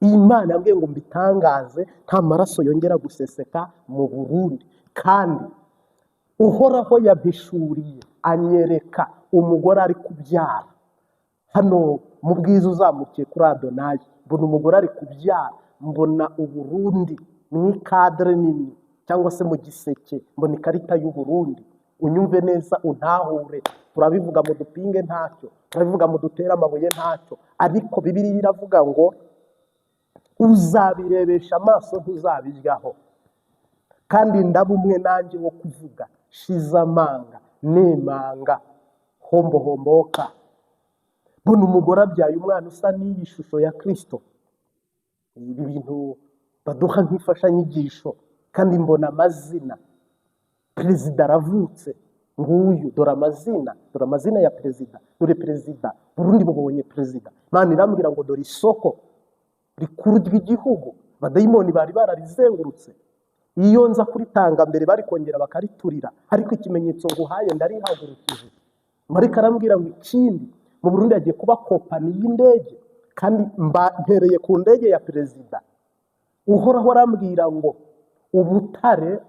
Iyi Mana yambwiye ngo mbitangaze, nta maraso yongera guseseka mu Burundi. Kandi Uhoraho yampishuriye, anyereka umugore ari kubyara hano mu bwiza uzamukiye kuri Adonayi. Mbona umugore ari kubyara, mbona Uburundi mu ikadere nini cyangwa se mu giseke, mbona ikarita y'Uburundi. Unyumve neza, untahure. Turabivuga mu dupinge ntacyo, turabivuga mu dutere amabuye ntacyo, ariko Bibiliya iravuga ngo uzabirebesha amaso, ntuzabiryaho. Kandi ndaba umwe nanjye wo kuvuga shize amanga nemanga hombo homboka. Mbona umugore abyaye umwana usa n'iyi shusho ya Kirisito, ibi bintu baduha nk'imfashanyigisho. Kandi mbona amazina, perezida aravutse nguyu, dore amazina, dore amazina ya perezida, dore perezida. Burundi bubonye perezida. Imana irambwira ngo dore isoko rikuru ry'igihugu, abadayimoni bari bararizengurutse. Iyo nza kuritanga mbere bari kongera bakariturira, ariko ikimenyetso nguhaye ndarihagurukije. Marika arambwira ngo ikindi, mu Burundi hagiye kuba company y'indege, kandi mba mpereye ku ndege ya perezida. Uhoraho arambwira ngo ubutare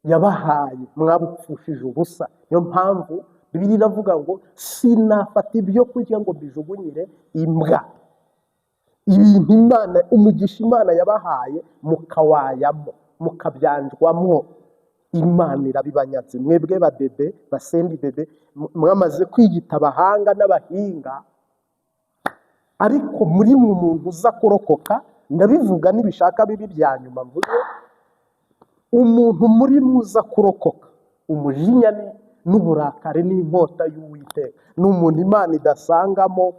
yabahaye mwabupfushije ubusa. Niyo mpamvu Bibiliya iravuga ngo sinafata ibyo kurya ngo mbijugunyire imbwa. Ibintu Imana, umugisha Imana yabahaye, mukawayamo, mukabyanjwamwo, Imana irabibanyaze. Mwebwe badede basendi dede, mwamaze kwiyita abahanga n'abahinga, ariko muri mwe umuntu uza kurokoka, ndabivuga nibishaka bibi bya nyuma mvuze, umuntu muri mwe uza kurokoka umujinya n'uburakari n'inkota y'Uwiteka ni umuntu Imana idasangamo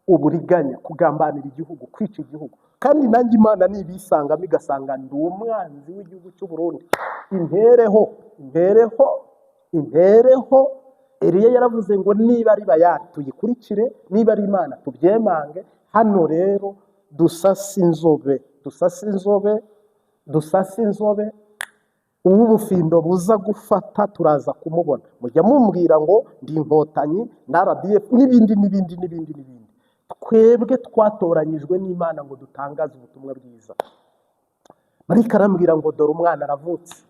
uburiganya, kugambanira igihugu, kwica igihugu. Kandi nanjye Imana nibisangamo, igasanga ndi umwanzi w'igihugu cy'u Burundi, impereho, impereho, impereho. Eliya yaravuze ngo niba ari Bayali tuyikurikire, niba ari Imana tubyemange. Hano rero dusase inzobe, dusase inzobe, dusase inzobe. Uwo ubufindo buza gufata turaza kumubona. Mujya mumbwira ngo ndi Inkotanyi na RDF n'ibindi n'ibindi n'ibindi n'ibindi. Twebwe twatoranyijwe n'Imana ngo dutangaze ubutumwa bwiza. Marika arambwira ngo dore umwana aravutse,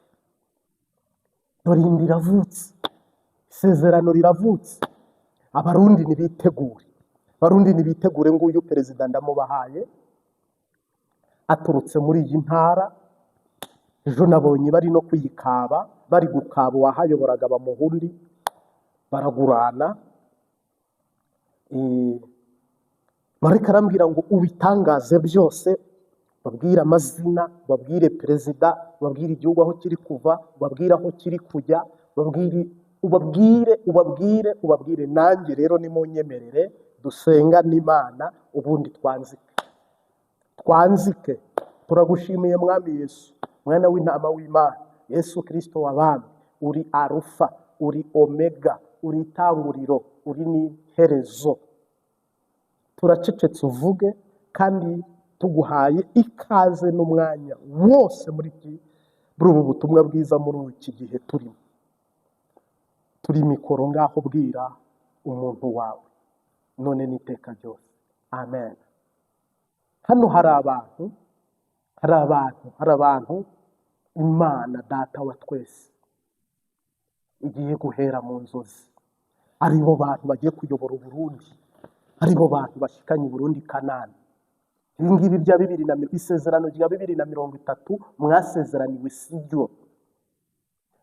dore inda iravutse, isezerano riravutse. Abarundi nibitegure, Abarundi nibitegure. Nguyu perezida ndamubahaye, aturutse muri iyi ntara. Ejo nabonye bari no kuyikaba, bari gukaba uwahayoboraga bamuha undi, baragurana. Marika arambwira ngo ubitangaze byose, babwire amazina, babwire perezida, babwire igihugu aho kiri kuva, babwire aho kiri kujya, babwire, ubabwire, ubabwire, ubabwire. Nanjye rero nimunyemerere dusengane Imana, ubundi twanzike, twanzike. Turagushimiye Mwami Yesu, mwana w'intama w'Imana, Yesu Kirisito w'abami. Uri Arufa, uri Omega, uri itanguriro, uri n'iherezo. Turacecetse uvuge, kandi tuguhaye ikaze n'umwanya wose muri ubu butumwa bwiza, muri iki gihe turimo. Turi mikoro, ngaho bwira umuntu wawe none n'iteka ryose. Amen. Hano hari abantu, hari abantu, hari abantu Imana Data wa twese igiye guhera mu nzozi, aribo bantu bagiye kuyobora Uburundi, aribo bantu bashikanye Uburundi Kanani. Ibi ngibi bya bibiri na isezerano rya 2030 mwasezeraniwe si ryo,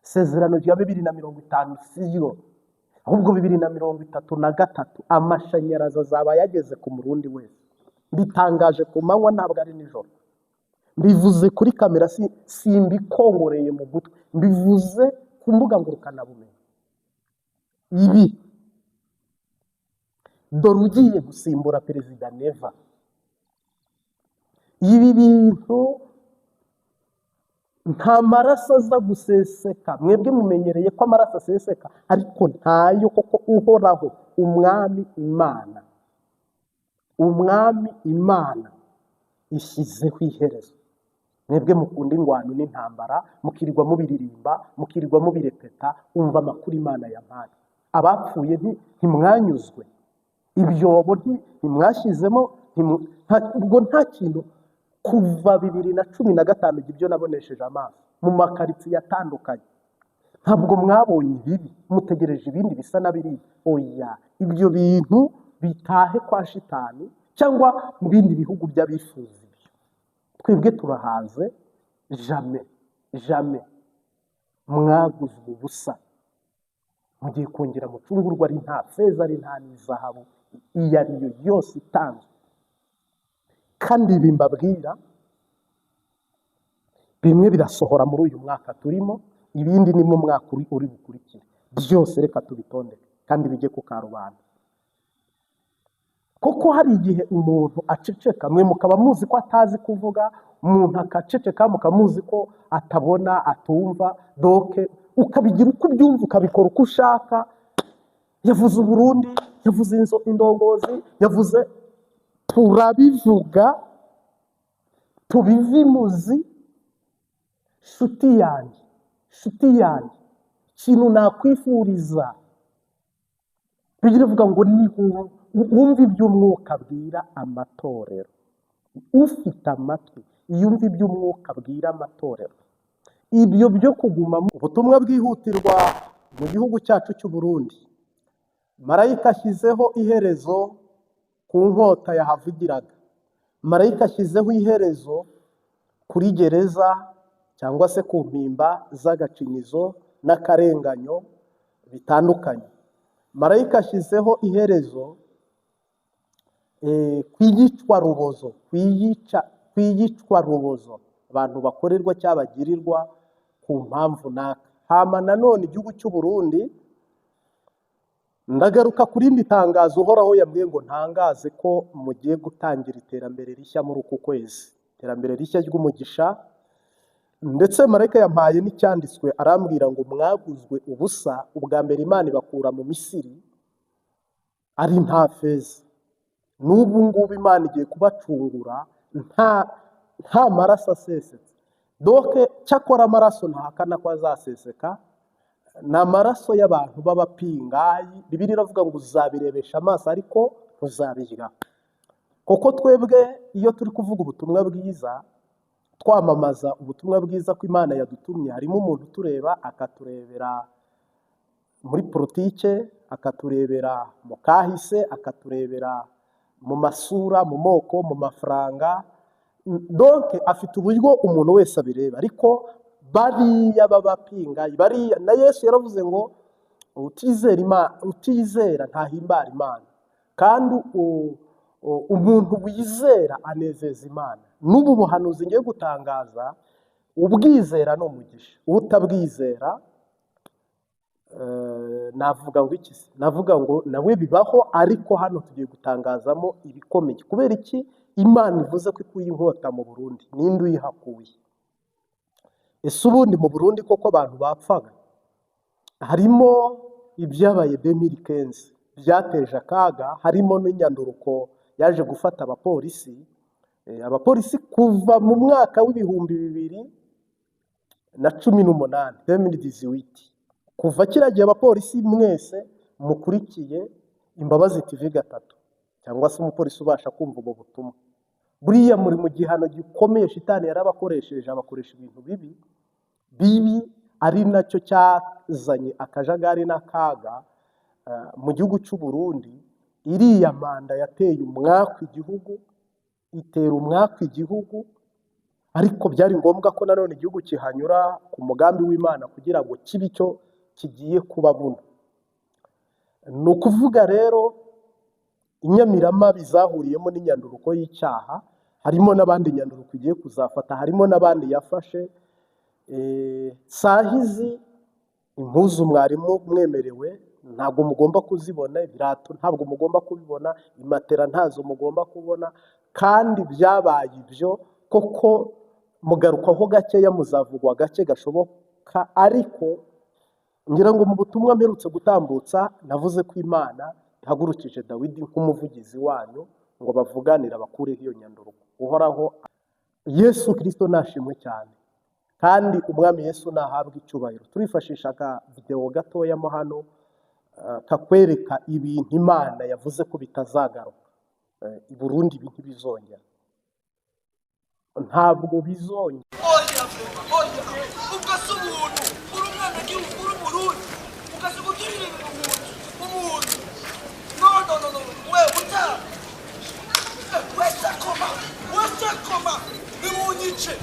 isezerano rya 2050 si ryo, ahubwo 2033 amashanyarazi azaba yageze ku Murundi wese. Mbitangaje ku manywa, ntabwo ari nijoro. Mbivuze kuri kamera, simbikongoreye mu gutwi, mbivuze ku mbuga ngurukanabumenyi. Ibi dore ugiye gusimbura perezida Neva. Ibi bintu nta maraso aza guseseka. Mwebwe mumenyereye ko amaraso aseseka, ariko ntayo, koko Uhoraho Umwami Imana, Umwami Imana ishyizeho iherezo. Mwebwe mukunda ingwano n'intambara, mukirirwa mubiririmba, mukirirwa mubirepeta. Umva amakuru Imana yampaye. Abapfuye ntimwanyuzwe, ibyobo ntimwashyizemo. Ubwo nta kintu. Kuva 2015, ibyo nabonesheje amaso mu makaritsiye atandukanye, ntabwo mwabonye ibibi, mutegereje ibindi bisa na biriya. Oya, ibyo bintu bitahe kwa shitani cyangwa mu bindi bihugu by'abifuza ibyo. Twebwe turahaze. Jamais, jamais. Mwaguzwe ubusa, mugiye kongera mucungurwa ari nta feza, ari nta n'izahabu iyo ari yo yose itanzwe. Kandi ibi mbabwira, bimwe birasohora muri uyu mwaka turimo, ibindi ni mu mwaka uri bukurikire. Byose reka tubitondeke kandi bijye ku karubanda, kuko hari igihe umuntu aceceka, mwe mukaba muzi ko atazi kuvuga. Umuntu akaceceka, mukaba muzi ko atabona, atumva. Donc ukabigira uko ubyumva, ukabikora uko ushaka. Yavuze Uburundi, yavuze indongozi, yavuze. Turabivuga, tubive imuzi. Shuti yanjye, shuti yanjye, ikintu nakwifuriza, Bibiliya ivuga ngo ni wumve iby'umwuka abwira amatorero. Ufite amatwi yumve iby'umwuka abwira amatorero. Ibyo byo kuguma mu ubutumwa bwihutirwa mu gihugu cyacu cy'u Burundi: Marayika ashyizeho iherezo ku nkota yahavugiraga, marayika ashyizeho iherezo kuri gereza cyangwa se ku mpimba z'agacinyizo n'akarenganyo bitandukanye, marayika ashyizeho iherezo ku iyicwa rubozo, ku iyicwa rubozo abantu bakorerwa cyangwa bagirirwa ku mpamvu naka. Hama nanone igihugu cy'u Burundi, ndagaruka ku rindi tangazo Uhoraho yambwiye ngo ntangaze, ko mugiye gutangira iterambere rishya muri uku kwezi, iterambere rishya ry'umugisha. Ndetse marayika yampaye n'icyanditswe, arambwira ngo mwaguzwe ubusa. Ubwa mbere Imana ibakura mu Misiri ari nta feza, n'ubu ngubu Imana igiye kubacungura nta maraso asesetse. Donc cyakora amaraso ntahakana ko azaseseka, ni amaraso y'abantu b'abapingayi. Bibiliya iravuga ngo uzabirebesha amaso ariko ntuzabirya, kuko twebwe iyo turi kuvuga ubutumwa bwiza, twamamaza ubutumwa bwiza ko Imana yadutumye, harimo umuntu utureba, akaturebera muri politike, akaturebera mu kahise, akaturebera mu masura, mu moko, mu mafaranga. Donc afite uburyo umuntu wese abireba. Ariko bariya b'abapingayi, bariya na Yesu yaravuze ngo utizera Imana, utizera ntahimbara Imana, kandi umuntu wizera anezeza Imana. N'ubu buhanuzi ngiye gutangaza, ubwizera ni umugisha, utabwizera navuga ngo iki se? Navuga ngo nawe bibaho. Ariko hano tugiye gutangazamo ibikomeye. Kubera iki Imana ivuze ko ikuye inkota mu Burundi? Ninde uyihakuye? Ese ubundi mu Burundi koko abantu bapfaga? Harimo ibyabaye 2015 byateje akaga, harimo n'inyanduruko yaje gufata abapolisi. Abapolisi kuva mu mwaka wa 2018, 2018, kuva kiriya gihe, abapolisi mwese mukurikiye Imbabazi TV gatatu, cyangwa se umupolisi ubasha kumva ubu butumwa, buriya muri mu gihano gikomeye. Shitani yarabakoresheje, abakoresha ibintu bibi bibi, ari nacyo cyazanye akajagari n'akaga mu gihugu cy'u Burundi. Iriya manda yateye umwaku igihugu, itera umwaku igihugu, ariko byari ngombwa ko nanone igihugu kihanyura ku mugambi w'Imana kugira ngo kibe icyo kigiye kuba buno. Ni ukuvuga rero inyamiramabi zahuriyemo n'inyanduruko y'icyaha, harimo n'abandi nyanduruko igiye kuzafata, harimo n'abandi yafashe. Sahizi impuzu mwarimu mwemerewe ntabwo mugomba kuzibona, ibirato ntabwo mugomba kubibona, imatera ntazo mugomba kubona. Kandi byabaye ibyo koko, mugarukwaho gakeya, muzavugwa gake gashoboka. Ariko ngira ngo mu butumwa mperutse gutambutsa navuze ko Imana ihagurukije Dawidi nk'umuvugizi wanyu ngo bavuganire, abakureho iyo nyanduruko. Uhoraho Yesu Kirisito nashimwe cyane, kandi Umwami Yesu nahabwa icyubahiro. Turifashisha aka videwo gatoya mo hano kakwereka ibintu Imana yavuze ko bitazagaruka. I Burundi ibi ntibizongera, ntabwo bizongera. Oya, oya, ubwo si ubuntu. Uri umwenegihugu, uri Umurundi, ugasiga uturira ibintu mu nzu umuntu. No, no, no, no, we uta wese koma, wese koma, nimunyice,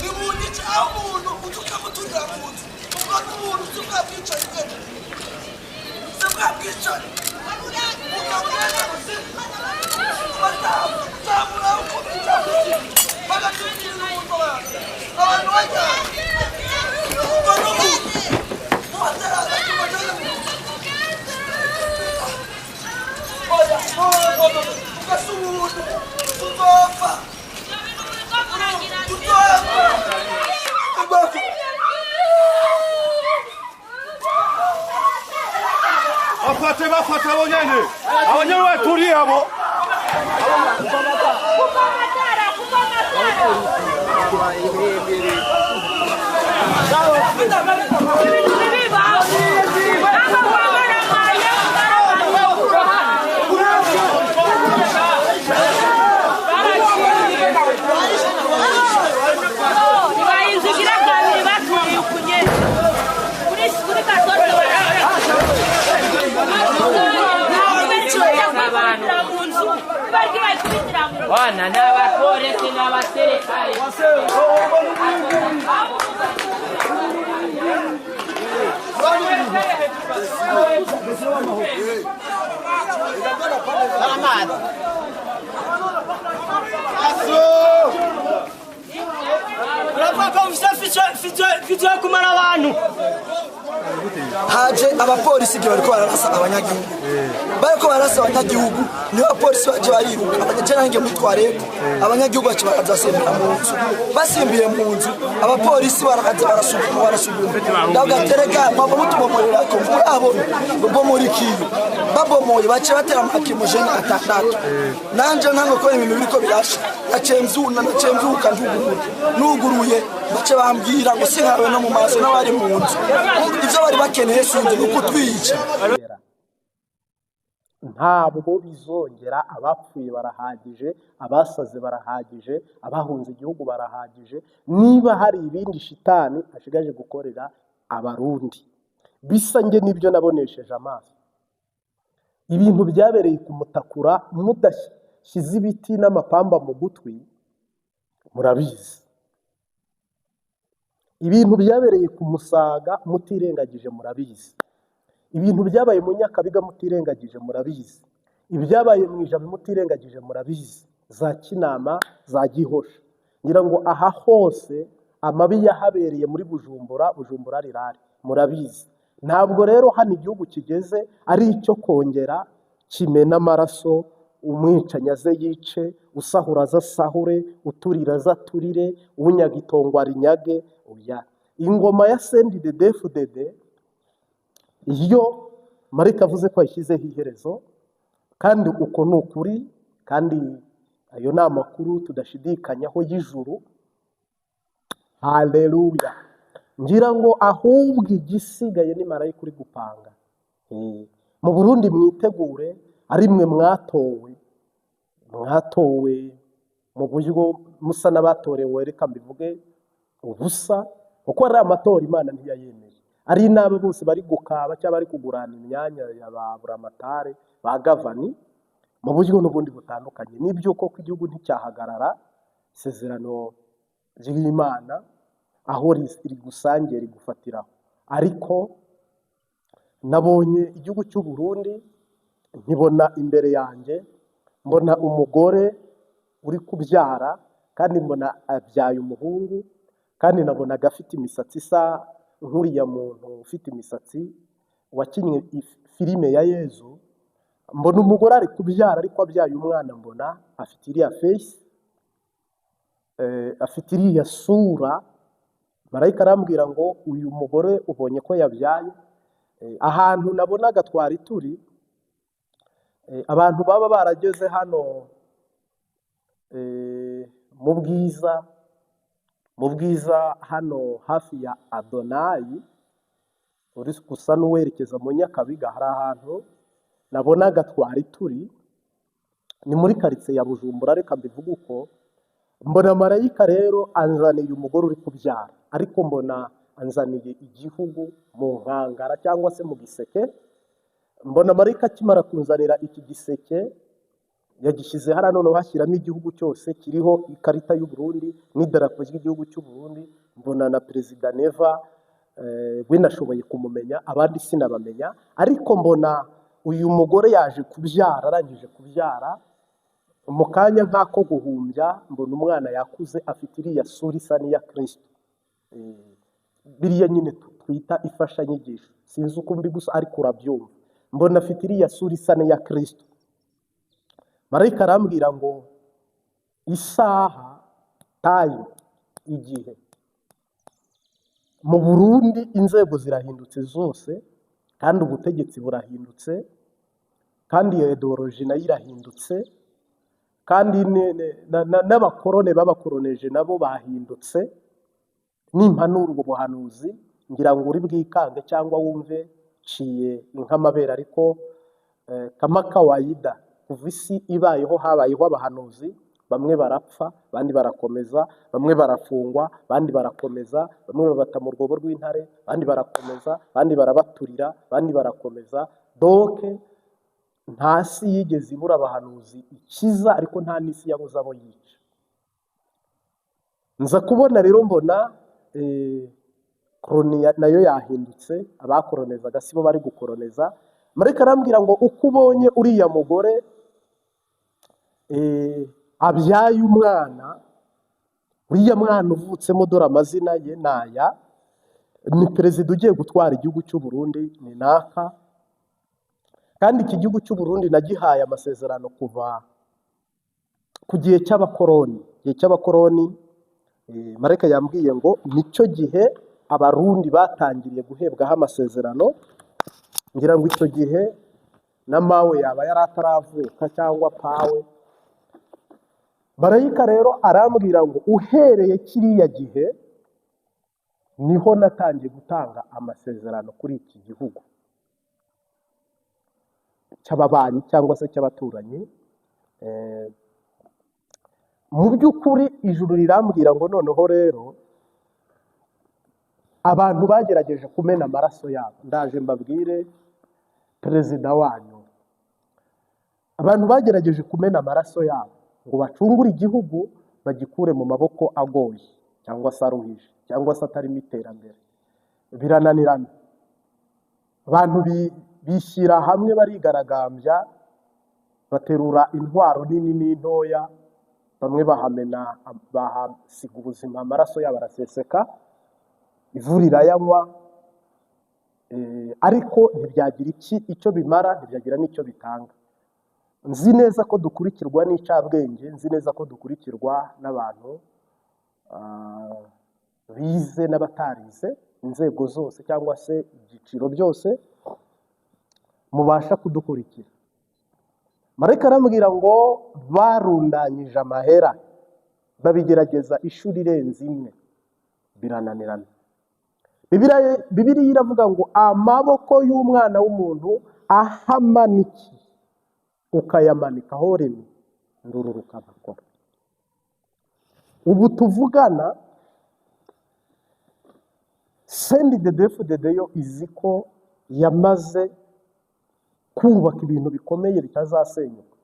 nimunyice. Aho umuntu uza ukamuturira mu nzu, ubwo n'ubuntu si bwa bwicanyi nyene, si bwa bwicanyi. Ukamugenda gusa batambura uko bicaye, bagaturira umuntu, abantu bajyana. Ubwo n'ubuntu mubatera hagati bajyane mu nzu. Oya, no, no, no, ubwo si ubuntu. Tuzopfa, tuzopfa ubwoko. Bafate, bafate abo nyene, abo nyene baturiye abo. Kuva amatara, kuva amatara. Ibintu bibiba. Aba wabaramaye. Ntibayinzugira kabiri, baturiye ukunyene. Kuri katorze barabikubitira mu nzu, barya bayikubitira mu nzu. Bwana ni abapolisi n'abasirikare. Ufite kumara abantu. Haje abapolisi igihe bariko bararasa abanyagihugu, bariko bararasa abanyagihugu, niho abapolisi baje bariruka. Abanyagihugu nanjye mutwareko, abanyagihugu baca bakaza basimbira mu nzu. Basimbiye mu nzu, abapolisi barakaza barasuguma, barasuguma. Ndavuga tereka mwava mutubomorerako, murabona bomora ikiyo. Babomoye, baciye batera amakimujene atandatu. Nanje ntango kubona ibintu biriko birasha, naciye mvyuka njuguruye, nuguruye bace bambwira ngo sinkawe no mu maso n'abari mu nzu. Ivyo bari bakeneye sinzi, ni ukutwica. Ntabwo bizongera. Abapfuye barahagije, abasaze barahagije, abahunze igihugu barahagije. Niba hari ibindi shitani ashigaje gukorera Abarundi bisa nge n'ibyo nabonesheje amaso, ibintu byabereye kumutakura, mudashyize ibiti n'amapamba mu gutwi, murabizi. Ibintu byabereye ku Musaga mutirengagije, murabizi. Ibintu byabaye mu Nyakabiga mutirengagije, murabizi. Ibyabaye mu Ijabi mutirengagije, murabizi. Za Kinama, za Gihosha, ngira ngo aha hose amabi yahabereye muri Bujumbura, Bujumbura rirare, murabizi. Ntabwo rero hano igihugu kigeze ari icyo kongera kimena amaraso. Umwicanyi aze yice, usahura aze asahure, uturira aze aturire, unyaga itongo arinyage. Oya, ingoma ya CNDD-FDD iyo Marika avuze ko yashyizeho iherezo, kandi uko ni ukuri, kandi ayo ni amakuru tudashidikanyaho y'ijuru. Haleluya! Ngira ngo ahubwo igisigaye ni marayika uri gupanga. Mu Burundi mwitegure, ari mwe mwatowe, mwatowe mu buryo musa n'abatorewe, reka mbivuge ubusa, kuko ari amatora Imana ntiyayemeye. Ari n'abo bose bari gukaba cyangwa bari kugurana imyanya ya ba buramatare, ba gavani, mu buryo n'ubundi butandukanye. Nibyo koko igihugu nticyahagarara, isezerano ry'Imana aho rigusangiye rigufatiraho. Ariko nabonye igihugu cy'u Burundi, nkibona imbere yanjye, mbona umugore uri kubyara, kandi mbona abyaye umuhungu, kandi nabonaga afite imisatsi isa nk'uriya muntu ufite imisatsi wakinnye filime ya Yezu. Mbona umugore ari kubyara, ariko abyaye umwana, mbona afite iriya face, afite iriya sura. Marayika arambwira ngo uyu mugore ubonye ko yabyaye. Ahantu nabonaga twari turi, abantu baba barageze hano, mu Bwiza, mu Bwiza hano hafi ya Adonayi, uri gusa n'uwerekeza mu Nyakabiga, hari ahantu nabonaga twari turi. Ni muri karitsiye ya Bujumbura, reka mbivuge uko. Mbona marayika rero anzaniye umugore uri kubyara, ariko mbona anzaniye igihugu mu nkangara cyangwa se mu giseke. Mbona marayika akimara kunzanira iki giseke, yagishyize hariya, noneho hashyiramo igihugu cyose kiriho ikarita y'u Burundi n'idarapo ry'igihugu cy'u Burundi. Mbona na perezida Neva, we nashoboye kumumenya, abandi sinabamenya. Ariko mbona uyu mugore yaje kubyara, arangije kubyara mu kanya nk'ako guhumbya, mbona umwana yakuze afite iriya sura isa n'iya Kristo. Biriya nyine twita imfashanyigisho, sinzi uko mbi gusa ariko urabyumva. Mbona afite iriya sura isa n'iya Kristo. Marayika arambwira ngo isaha tayo igihe mu Burundi inzego zirahindutse zose, kandi ubutegetsi burahindutse, kandi iyo idéologie nayo irahindutse, kandi n'abakorone babakoroneje nabo bahindutse. Nimpanura ubwo buhanuzi, ngira ngo uri bwikange cyangwa wumve ciye nk'amabere, ariko kama kawaida, kuva isi ibayeho habayeho abahanuzi. Bamwe barapfa, abandi barakomeza, bamwe barafungwa, abandi barakomeza, bamwe babata mu rwobo rw'intare, abandi barakomeza, abandi barabaturira, abandi barakomeza. Donc nta si yigeze ibura abahanuzi ikiza, ariko nta n'isi yabuze abo yica. Nza kubona rero, mbona koroni nayo yahindutse, abakoronezaga sibo bari gukoroneza. Marayika arambwira ngo uko ubonye uriya mugore abyaye umwana, uriya mwana uvutsemo, dore amazina ye ni aya, ni perezida ugiye gutwara igihugu cy'u Burundi, ni naka. Kandi iki gihugu cy'u Burundi nagihaye amasezerano kuva ku gihe cy'abakoroni. Igihe cy'abakoroni, marayika yambwiye ngo nicyo gihe Abarundi batangiriye guhebwaho amasezerano. Ngira ngo icyo gihe na mawe yaba yari ataravuka cyangwa pawe. Marayika rero arambwira ngo uhereye kiriya gihe niho natangiye gutanga amasezerano kuri iki gihugu cy'ababanyi cyangwa se cy'abaturanyi. Mu by'ukuri ijuru rirambwira ngo noneho rero abantu bagerageje kumena amaraso yabo, ndaje mbabwire perezida wanyu, abantu bagerageje kumena amaraso yabo ngo bacungure igihugu, bagikure mu maboko agoye cyangwa se aruhije cyangwa se atarimo iterambere, birananirana. Abantu bishyira hamwe, barigaragambya, baterura intwaro nini n'intoya, bamwe bahamena, bahasiga ubuzima, amaraso yabo araseseka, ivu rirayanywa, ariko ntibyagira icyo bimara, ntibyagira n'icyo bitanga. Nzi neza ko dukurikirwa n'incabwenge, nzi neza ko dukurikirwa n'abantu bize n'abatarize, inzego zose cyangwa se ibyiciro byose mubasha kudukurikira. Marayika arambwira ngo barundanyije amahera, babigerageza inshuro irenze imwe, birananirana. Bibiliya iravuga ngo amaboko y'umwana w'umuntu ahamanikiye, ukayamanikaho rimwe, ndururuka nkakora. Ubu tuvugana, CNDD-FDD yo izi ko yamaze kubaka ibintu bikomeye bitazasenyuka,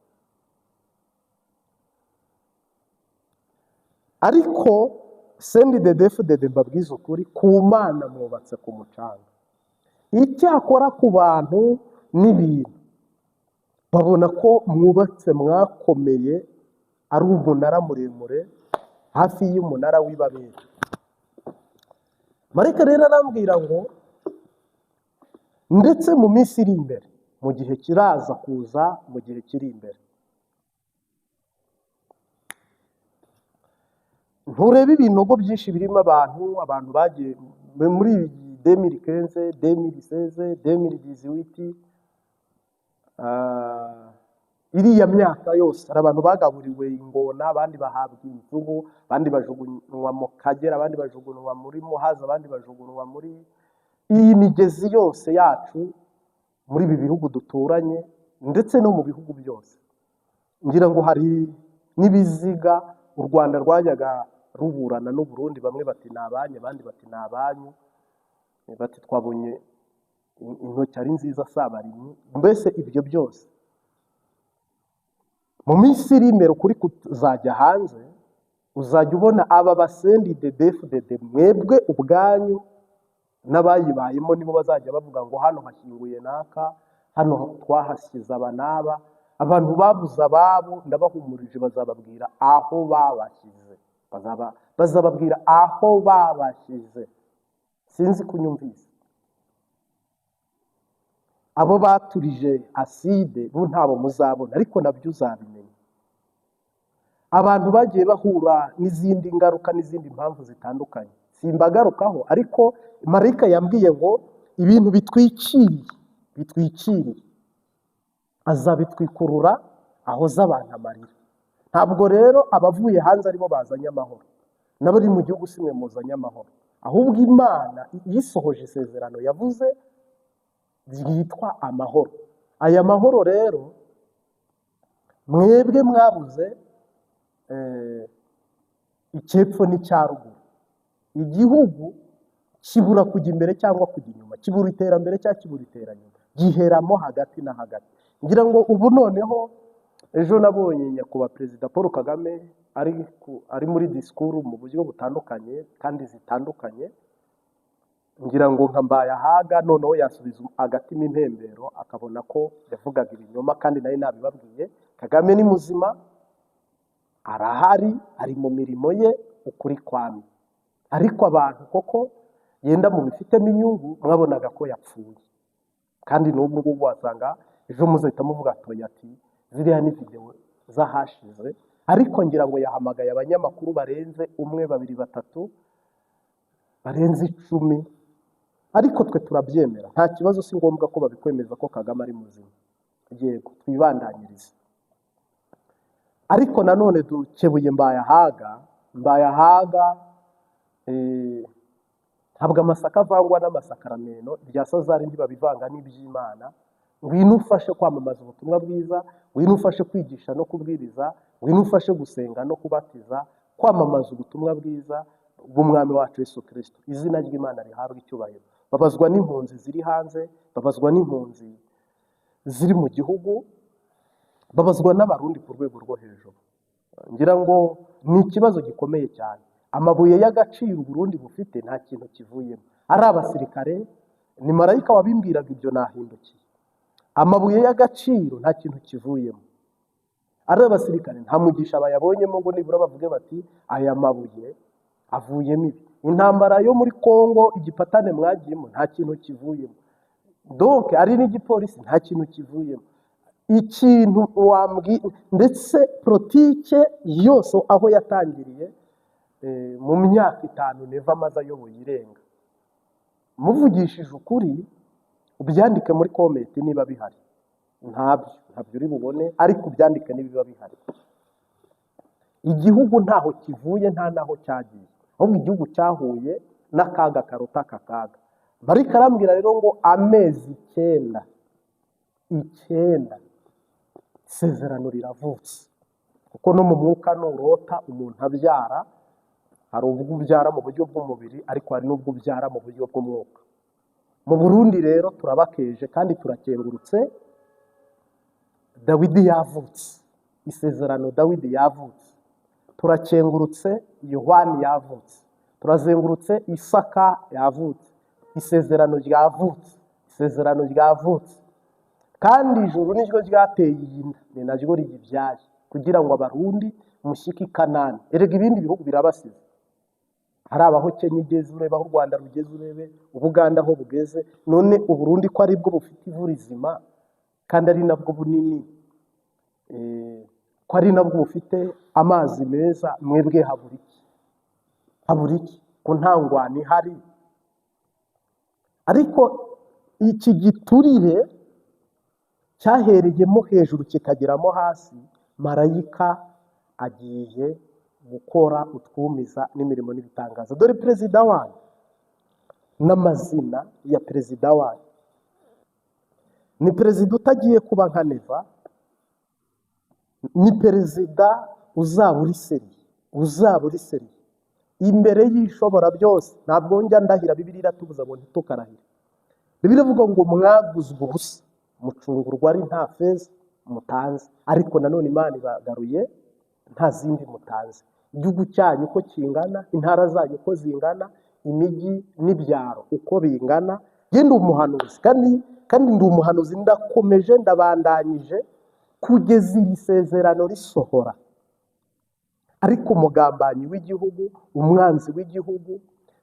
ariko CNDD-FDD, mbabwiza ukuri, ku Mana mwubatse ku mucanga. Icyakora ku bantu n'ibintu babona ko mwubatse, mwakomeye, ari umunara muremure hafi y'umunara w'i Babeli. Marayika rero arambwira ngo ndetse mu minsi iri imbere, mu gihe kiraza kuza, mu gihe kiri imbere, nturebe ibinogo byinshi birimo abantu. Abantu bagiye muri 2015, 2016, 2018, iriya myaka yose hari abantu bagaburiwe ingona, abandi bahabwa imvubu, abandi bajugunywa mu Kagera, abandi bajugunywa muri Muhazi, abandi bajugunywa muri iyi migezi yose yacu muri ibi bihugu duturanye, ndetse no mu bihugu byose. Ngira ngo hari n'ibiziga u Rwanda rwajyaga ruburana n'u Burundi, bamwe bati ni abanyu, abandi bati ni abanyu, bati twabonye intoki ari nziza si abarimyi. Mbese ibyo byose mu minsi iri imbere ukuri kuzajya hanze. Uzajya ubona aba ba CNDD-FDD, mwebwe ubwanyu n'abayibayemo nibo bazajya bavuga ngo hano hashyinguye naka, hano twahasize aba n'aba. Abantu babuze ababo ndabahumurije, bazababwira aho babashyize, bazababwira aho babashyize. Sinzi kunyumvise. Abo baturije acide bo ntabo muzabona, ariko nabyo uzabimenya. Abantu bagiye bahura n'izindi ngaruka n'izindi mpamvu zitandukanye, simbagarukaho, ariko marayika yambwiye ngo ibintu bitwikiriye azabitwikurura ahoza abantu amarira. Ntabwo rero abavuye hanze aribo bazanye amahoro, n'abari mu gihugu simwe muzanye amahoro, ahubwo Imana yisohoje isezerano yavuze ryitwa amahoro. Aya mahoro rero mwebwe mwabuze icyepfo n'icyaruguru, igihugu kibura kujya imbere cyangwa kujya inyuma, kibura iterambere cyangwa kibura iteranyuma, giheramo hagati na hagati. Ngira ngo ubu noneho ejo nabonye nyakubahwa Perezida Paul Kagame ari muri disikuru mu buryo butandukanye kandi zitandukanye. Ngira ngo nka Mbayahaga noneho yasubiza agatima impembero, akabona ko yavugaga ibinyoma, kandi nari nabibabwiye. Kagame ni muzima, arahari, ari mu mirimo ye, ukuri kwami. Ariko abantu koko yenda mubifitemo inyungu, mwabonaga ko yapfuye, kandi n'ubu ngubu wasanga ejo muzahita muvuga atoya ati ziriya ni videwo z'ahashize. Ariko ngira ngo yahamagaye abanyamakuru barenze umwe, babiri, batatu, barenze 10, ariko twe turabyemera, nta kibazo, si ngombwa ko babikwemeza ko Kagame ari muzima. Yego, twibandanyirize. Ariko nanone dukebuye Mbayahaga. Mbayahaga, ntabwo amasaka avangwa n'amasakaramentu, ibya Sazari ntibabivanga n'iby'Imana. Ngwino ufashe kwamamaza ubutumwa bwiza, ngwino ufashe kwigisha no kubwiriza, ngwino ufashe gusenga no kubatiza, kwamamaza ubutumwa bwiza bw'Umwami wacu Yesu Kristo. Izina ry'Imana rihabwa icyubahiro. Babazwa n'impunzi ziri hanze, babazwa n'impunzi ziri mu gihugu, babazwa n'Abarundi ku rwego rwo hejuru. Ngira ngo ni ikibazo gikomeye cyane. Amabuye y'agaciro Burundi bufite nta kintu kivuyemo, ari abasirikare, ni marayika wabimbwiraga ibyo nahindukiye. Amabuye y'agaciro nta kintu kivuyemo, ari abasirikare nta mugisha bayabonyemo ngo nibura bavuge bati aya mabuye avuyemo ibi. Intambara yo muri Kongo igipatane mwagiyemo nta kintu kivuyemo, donc ari n'igipolisi nta kintu kivuyemo. Ikintu wambwi ndetse politike yose aho yatangiriye mu myaka 5 Neva amaze ayoboye irenga. Muvugishije ukuri, ubyandike muri comment niba bihari, ntabyo uri bubone, ariko ubyandike niba bihari. Igihugu ntaho kivuye, nta naho cyagiye, ahubwo igihugu cyahuye n'akaga karuta aka kaga. Marayika arambwira rero ngo amezi 9 9 isezerano riravutse, kuko no mu mwuka nurota umuntu abyara, hari ubwo ubyara mu buryo bw'umubiri, ariko hari n'ubwo ubyara mu buryo bw'umwuka. Mu Burundi rero turabakeje kandi turakengurutse. Dawidi yavutse, isezerano Dawidi yavutse, turakengurutse. Yohani yavutse, turazengurutse. Isaka yavutse, isezerano ryavutse, isezerano ryavutse. Kandi ijuru niryo ryateye iyi nda, ni naryo riyibyaye, kugira ngo Abarundi mushyike i Kanani. Erega ibindi bihugu birabasize, hari abaho Kenya igeze, urebe aho u Rwanda rugeze, urebe Ubuganda aho bugeze. None Uburundi ko aribwo bufite ivu rizima kandi ari nabwo bunini, ko ari nabwo bufite amazi meza, mwebwe habura iki? Habura iki ko nta ngwano ihari? Ariko iki giturire cyahereyemo hejuru kikageramo hasi, marayika agiye gukora utwumiza n'imirimo n'ibitangaza. Dore perezida wanyu n'amazina ya perezida wanyu ni perezida utagiye kuba nka Neva, Ni perezida uzaba uri sérieux, uzaba uri sérieux imbere y'Ishobora byose. Ntabwo njya ndahira, Bibiliya iratubuza ngo ntitukarahire. Bibiliya ivuga ngo mwaguzwe ubusa, mucungurwa ari nta feza mutanze, ariko nanone Imana ibagaruye nta zindi mutanze. Igihugu cyanyu uko kingana, intara zanyu uko zingana, imijyi n'ibyaro uko bingana. Njye ndi umuhanuzi, kandi ndi umuhanuzi, ndakomeje, ndabandanyije kugeza iri sezerano risohora. Ariko umugambanyi w'igihugu, umwanzi w'igihugu,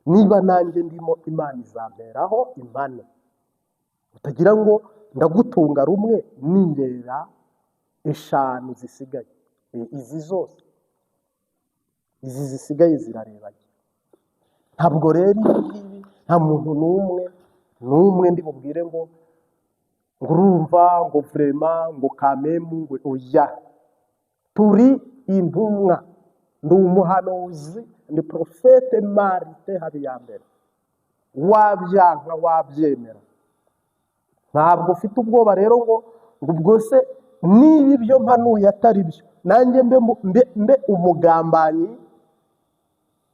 niba nanjye ndimo, Imana izamperaho impane. Utagira ngo ndagutunga rumwe, nirera eshanu zisigaye. Izi zose, izi zisigaye zirarebanye. Ntabwo rero ibi ngibi, nta muntu n'umwe n'umwe ndi bubwire ngo urumva, ngo vraiment, ngo kamemu, ngo oya. Turi intumwa, ndi umuhanuzi, ndi prophète Marite Habiyambere. Wabyanka, wabyemera, ntabwo ufite ubwoba rero ngo ubwo se niba ibyo mpanuye atari byo, nanjye mbe umugambanyi,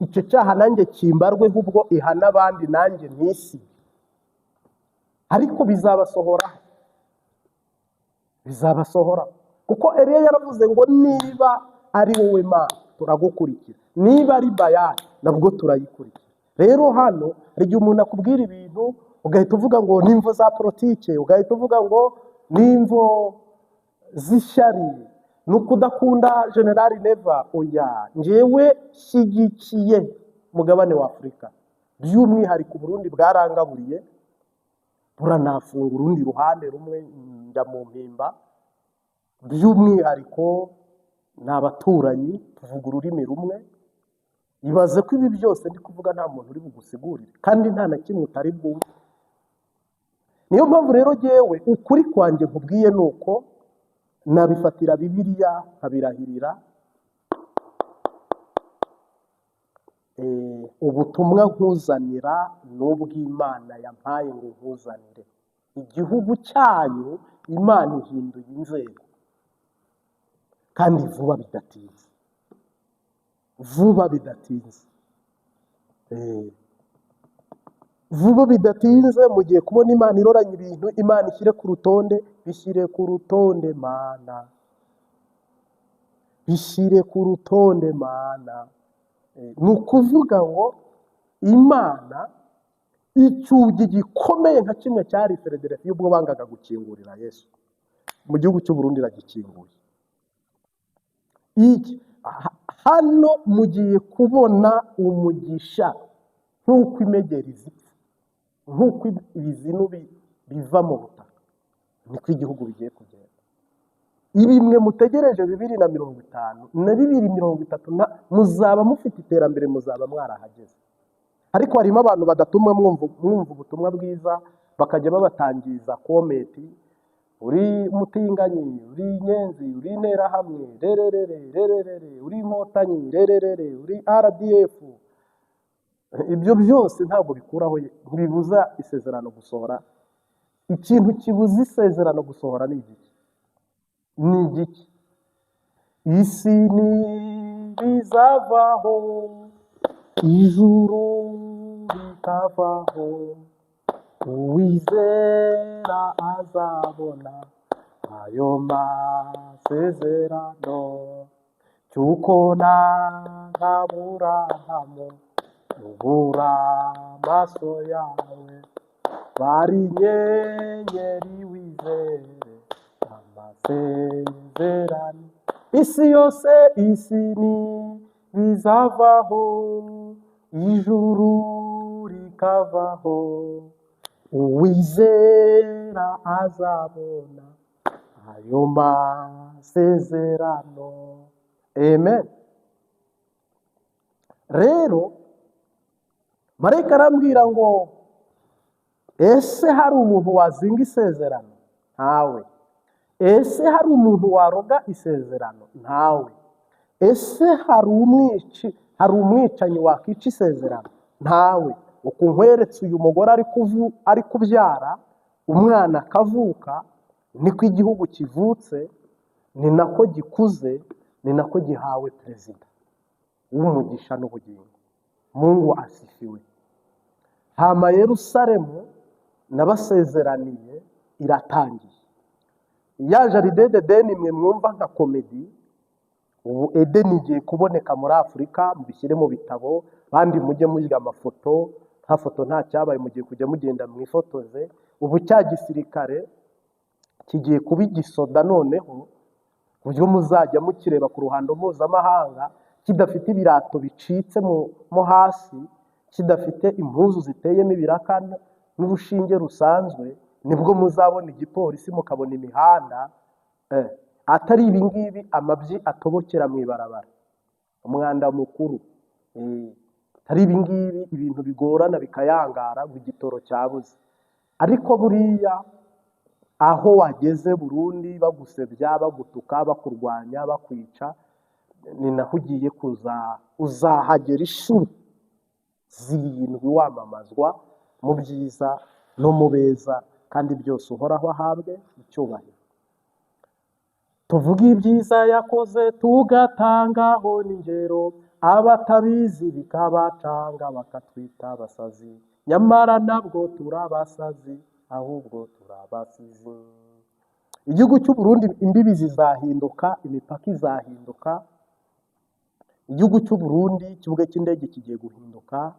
icyo cyaha nanjye kimbarweho, ubwo ihana abandi nanjye ntisige. Ariko bizabasohora, bizabasohora, kuko Eliya yaravuze ngo niba ari wowe Mana turagukurikira, niba ari Bayali nabwo turayikurikira. Rero hano hari igihe umuntu akubwira ibintu ugahita uvuga ngo ni imvo za politike, ugahita uvuga ngo ni imvo z'ishyari, ni ukudakunda General Neva. Oya, njyewe shyigikiye umugabane wa Afurika, by'umwihariko Uburundi bwarangaburiye, buranafunga urundi ruhande rumwe njya mu Mpimba. By'umwihariko ni abaturanyi, tuvuga ururimi rumwe. Ibaze ko ibi byose ndi kuvuga nta muntu uri bugusigurire, kandi nta na kimwe utari bwumve. Niyo mpamvu rero jyewe ukuri kwanjye nkubwiye ni uko nabifatira Bibiliya nkabirahirira. Ubutumwa nkuzanira ni ubw'Imana yampaye ngo nkuzanire. Igihugu cyanyu Imana ihinduye inzego, kandi vuba bidatinze, vuba bidatinze. Vuba bidatinze mugiye kubona Imana iroranye ibintu. Imana ishyire ku rutonde, bishyire ku rutonde Mana, bishyire ku rutonde Mana. Ni ukuvuga ngo Imana icyugi gikomeye nka kimwe cyari Philadelphia ubwo bangaga gukingurira Yesu mu gihugu cy'u Burundi, iragikinguye. Iki hano mugiye kubona umugisha nk'uko imegeri zipfa, nk'uko ibizinu biva mu butaka, niko igihugu bigiye kugenda. Ibi mwe mutegereje 2050 na 2030 muzaba mufite iterambere, muzaba mwarahageze. Ariko harimo abantu badatumwa mwumva ubutumwa bwiza, bakajya babatangiza comment: uri mutinganyi, uri inyenzi, uri interahamwe, rererere rererere, uri inkotanyi, rererere, uri RDF. Ibyo byose ntabwo bikuraho, ntibibuza isezerano gusohora. Ikintu kibuza isezerano gusohora ni igiki? Ni igiki? Isi ntibizavaho, ijuru rikavaho, uwizera azabona ayo masezerano, cy'uko na Aburahamu ubura amaso yawe bari inyenyeri, wizere amasezerano. Isi yose, isi ni bizavaho, ijuru rikavaho, uwizera azabona ayo masezerano. Amen. Rero marayika arambwira ngo ese hari umuntu wazinga isezerano? Ntawe. Ese hari umuntu waroga isezerano? Ntawe. Ese hari umwicanyi wakica isezerano? Ntawe. Uku nkweretse uyu mugore ari kubyara umwana akavuka, niko igihugu kivutse. Ni nako gikuze, ni nako gihawe perezida w'umugisha n'ubugingo. Mungu asifiwe. Hama Yerusalemu nabasezeraniye iratangiye. Ya Jardin d'Eden mwe mwumva nka comedy, ubu Edeni igiye kuboneka muri Afurika, mubishyire mu bitabo, bandi mujye murya amafoto, nta foto nta cyabaye, mugiye kujya mugenda mwifotoze. Ubu cya gisirikare kigiye kuba igisoda noneho, ku buryo muzajya mukireba ku ruhando mpuzamahanga, kidafite ibirato bicitse mo hasi, kidafite impuzu ziteyemo ibiraka n'urushinge rusanzwe, nibwo muzabona igipolisi mukabona imihanda, atari ibi ngibi amabyi atobokera mu ibarabara, umwanda mukuru, atari ibi ngibi ibintu bigorana bikayangara ngo igitoro cyabuze. Ariko buriya aho wageze Burundi bagusebya, bagutuka, bakurwanya, bakwica, ni naho ugiye kuza, uzahagera inshuro 7 wamamazwa mu byiza no mu beza, kandi byose Uhoraho ahabwe icyubahiro. Tuvuge ibyiza yakoze tugatangaho n'ingero, abatabizi bikabacanga bakatwita abasazi, nyamara nabwo turabasazi ahubwo turabasizi. Igihugu cy'u Burundi imbibi zizahinduka, imipaka izahinduka. Igihugu cy'u Burundi ikibuga cy'indege kigiye guhinduka.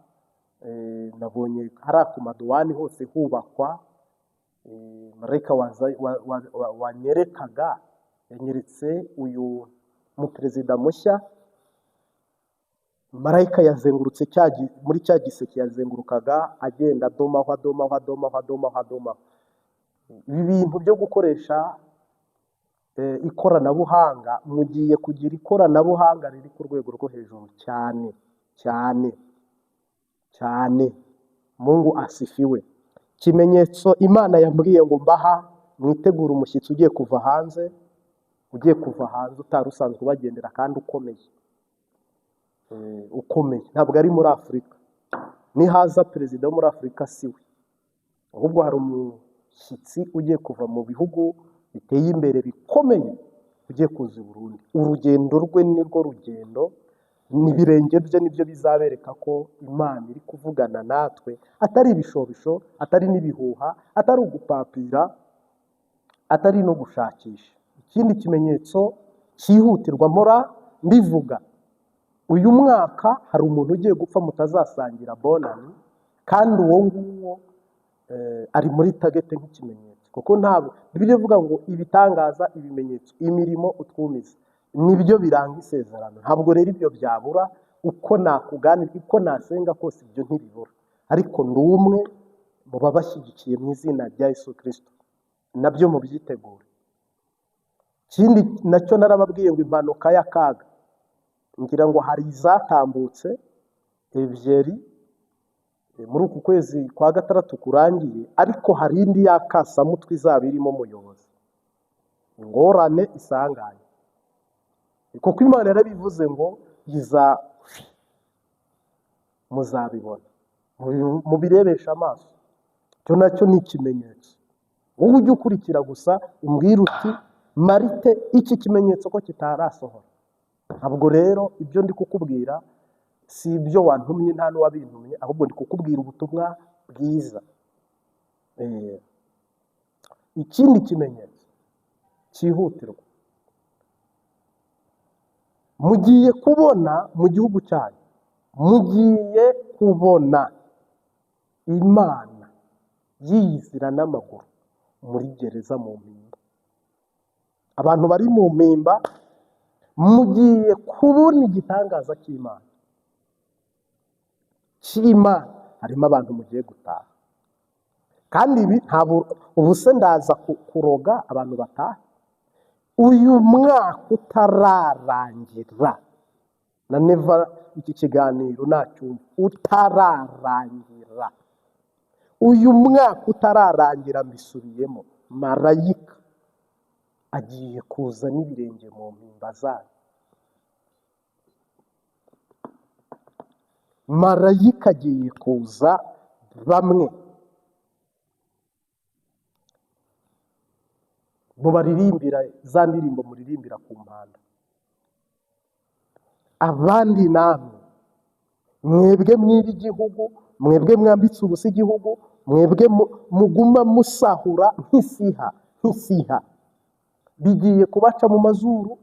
Nabonye hari ku maduwani hose hubakwa. Marayika wanyerekaga yanyeretse uyu muperezida mushya. Marayika yazengurutse muri cya giseke yazengurukaga agenda adomaho, adomaho, adomaho, adomaho, adomaho. Ibi bintu byo gukoresha ikoranabuhanga, mugiye kugira ikoranabuhanga riri ku rwego rwo hejuru cyane cyane cyane. Mungu asifiwe. Ikimenyetso Imana yambwiye ngo mbaha, mwitegure umushyitsi ugiye kuva hanze, ugiye kuva hanze utari usanzwe ubagendera kandi ukomeye. Ukomeye ntabwo ari muri Afurika. Nihaza perezida wo muri Afurika siwe, ahubwo hari umushyitsi ugiye kuva mu bihugu biteye imbere bikomeye ugiye kuza i Burundi. Urugendo rwe nirwo rugendo, n'ibirenge bye nibyo bizabereka ko Imana iri kuvugana natwe, atari ibishobisho, atari n'ibihuha, atari ugupapira, atari no gushakisha. Ikindi kimenyetso cyihutirwa mpora mbivuga, uyu mwaka hari umuntu ugiye gupfa mutazasangira bonani, kandi uwo nguwo ari muri tagete nk'ikimenyetso, kuko ntabwo Bibiliya ivuga ngo ibitangaza, ibimenyetso, imirimo utwumiza, nibyo biranga isezerano. Ntabwo rero ibyo byabura, uko nakuganira, uko nasenga kose ibyo ntibibura, ariko ndi umwe mu babashyigikiye mu izina rya Yesu Kristo, nabyo mubyitegure. Ikindi nacyo narababwiye ngo impanuka y'akaga, ngira ngo hari izatambutse ebyeri muri uku kwezi kwa 6 kurangiye, ariko hari indi y'akasamutwe izaba irimo umuyobozi, ingorane isanganye, kuko Imana yarabivuze ngo iza, muzabibona, mubirebesha amaso. Icyo nacyo ni ikimenyetso. Wowe ujye ukurikira gusa umbwire uti Marite iki kimenyetso ko kitarasohora. Ntabwo rero ibyo ndi kukubwira si ibyo wantumye, nta n'uwabintumye, ahubwo ndi kukubwira ubutumwa bwiza. Ikindi kimenyetso cyihutirwa mugiye kubona mu gihugu cyanyu, mugiye kubona Imana yiyizira n'amaguru muri gereza mu mpimba. Abantu bari mu mpimba mugiye kubona igitangaza cy'Imana. Cy'Imana harimo abantu mugiye gutaha, kandi ibi ntabwo ubu se ndaza kuroga abantu bataha. Uyu mwaka utararangira, na neva iki kiganiro nacyumva, utararangira, uyu mwaka utararangira, mbisubiyemo, marayika agiye kuza n'ibirenge mu mpimba zanyu. Marayika agiye kuza bamwe Mubaririmbira za ndirimbo muririmbira ku mpanda. Abandi namwe, mwebwe mwiba igihugu, mwebwe mwambitse ubusa igihugu, mwebwe muguma musahura nk'isiha nk'isiha, bigiye kubaca mu mazuru,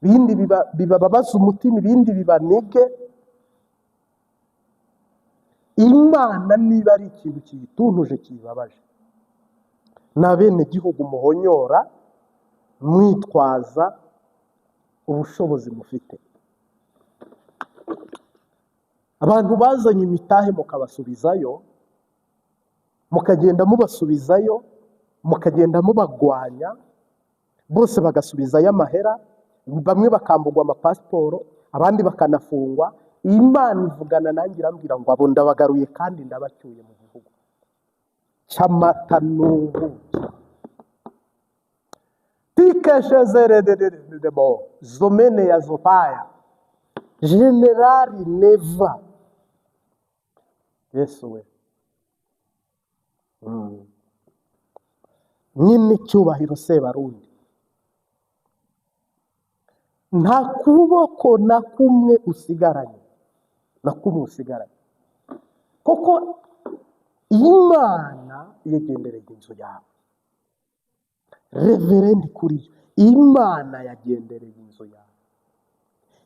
ibindi bibababaza umutima, ibindi bibanege. Imana niba ari ikintu kiyituntuje, kiyibabaje, ni abenegihugu muhonyora mwitwaza ubushobozi mufite. Abantu bazanye imitahe mukabasubizayo, mukagenda mubasubizayo, mukagenda mubagwanya bose, bagasubizayo amahera, bamwe bakambugwa amapasiporo, abandi bakanafungwa. Imana ivugana nanjye irambwira ngo abo ndabagaruye kandi ndabacyuye mu gihugu cy'amata n'ubuki. Tikeshezerederebo zomene ya zopaya Generali Neva, Yesu we. Nyine icyubahiro Sebarundi, nta kuboko na kumwe usigaranye, na kumwe usigaranye, kuko Imana yagendereye inzu yawe. Reverendi kuri yo, Imana yagendereye inzu yawe.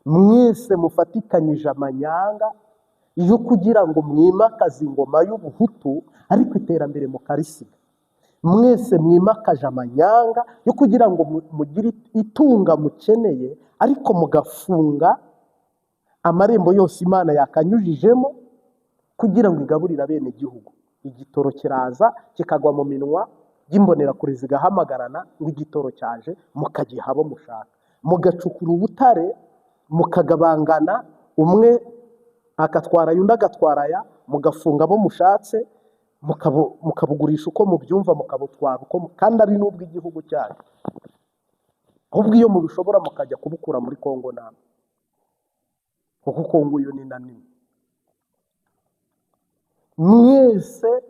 Mwese mufatikanyije amanyanga yo kugira ngo mwimakaze ingoma y'ubuhutu, ariko iterambere mukarisiga. Mwese mwimakaje amanyanga yo kugira ngo mugire itunga mukeneye, ariko mugafunga amarembo yose Imana yakanyujijemo kugira ngo igaburire abenegihugu. Igitoro kiraza kikagwa mu minwa y'imbonerakure, zigahamagarana ngo igitoro cyaje, mukagiha abo mushaka, mugacukura ubutare, mukagabangana, umwe agatwara aya, undi agatwara aya, mugafunga abo mushatse, mukabugurisha uko mubyumva, mukabutwara uko kandi ari n'ubw'igihugu cyanyu. Ahubwo iyo mubishobora mukajya kubukura muri Kongo namwe, kuko Kongo yo ni na nini. Mwese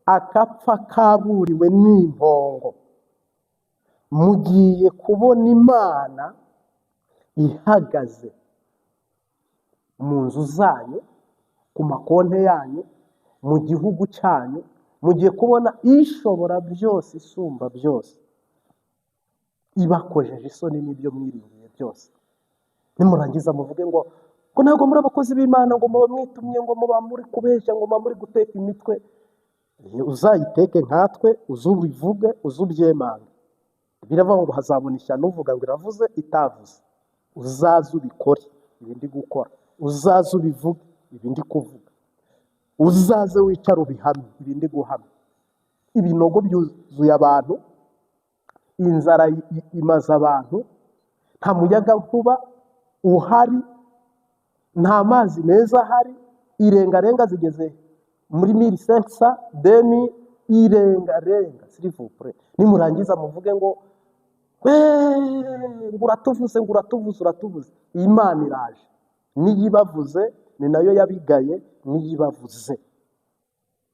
akapfa kaburiwe n'impongo, mugiye kubona Imana ihagaze mu nzu zanyu, ku makonte yanyu, mu gihugu cyanyu. Mugiye kubona Ishobora byose, Isumba byose, ibakojeje isoni n'ibyo mwiringiye byose. Nimurangiza muvuge ngo ntabwo muri abakozi b'Imana, ngo muba mwitumye, ngo muba muri kubeshya, ngo muba muri guteka imitwe. Uzayiteke nkatwe, uzubivuge, uzubyemange. Biravuga ngo hazabona ishyano uvuga ngo iravuze itavuze. Uzaze ubikore ibi ndi gukora, uzaze ubivuge ibi ndi kuvuga, uzaze wicare ubihamye ibi ndi guhamya. Ibinogo byuzuye abantu, inzara imaze abantu, nta muyaga nkuba uhari, nta mazi meza ahari. Irengarenga zigeze muri mille cinq cents demi irengarenga, s'il vous plaît. Nimurangiza muvuge ngo "Eee, ngo uratuvuze, ngo uratuvuze, uratuvuze." Imana iraje niyibavuze, ni nayo yabigaye niyibavuze.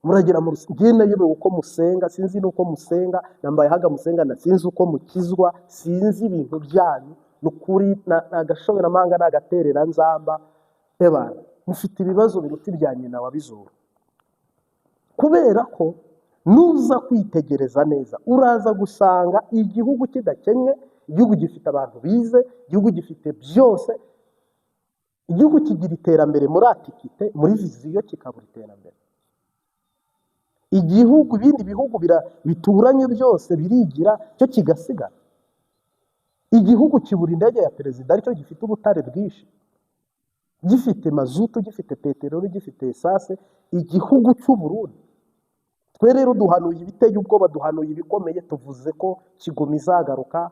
Muragira mu njye nayobewe uko musenga, sinzi n'uko musenga, nambaye haga musenga na sinzi uko mukizwa, sinzi ibintu byanyu. Ni ukuri ni agashoberamahanga, ni agatereranzamba. Ebana, mufite ibibazo biruta ibya nyina wa bizuru, kubera ko nuza kwitegereza neza uraza gusanga igihugu kidakennye, igihugu gifite abantu bize, igihugu gifite byose, igihugu kigira iterambere muri atikite, muri vision kikabura iterambere. Igihugu, ibindi bihugu bituranye byose birigira, cyo kigasigara. Igihugu kibura indege ya perezida, aricyo gifite ubutare bwinshi, gifite mazutu, gifite peteroli, gifite essence, igihugu cy'u Burundi. Twe rero duhanuye ibiteye ubwoba, duhanuye ibikomeye. Tuvuze ko Kigoma izagaruka,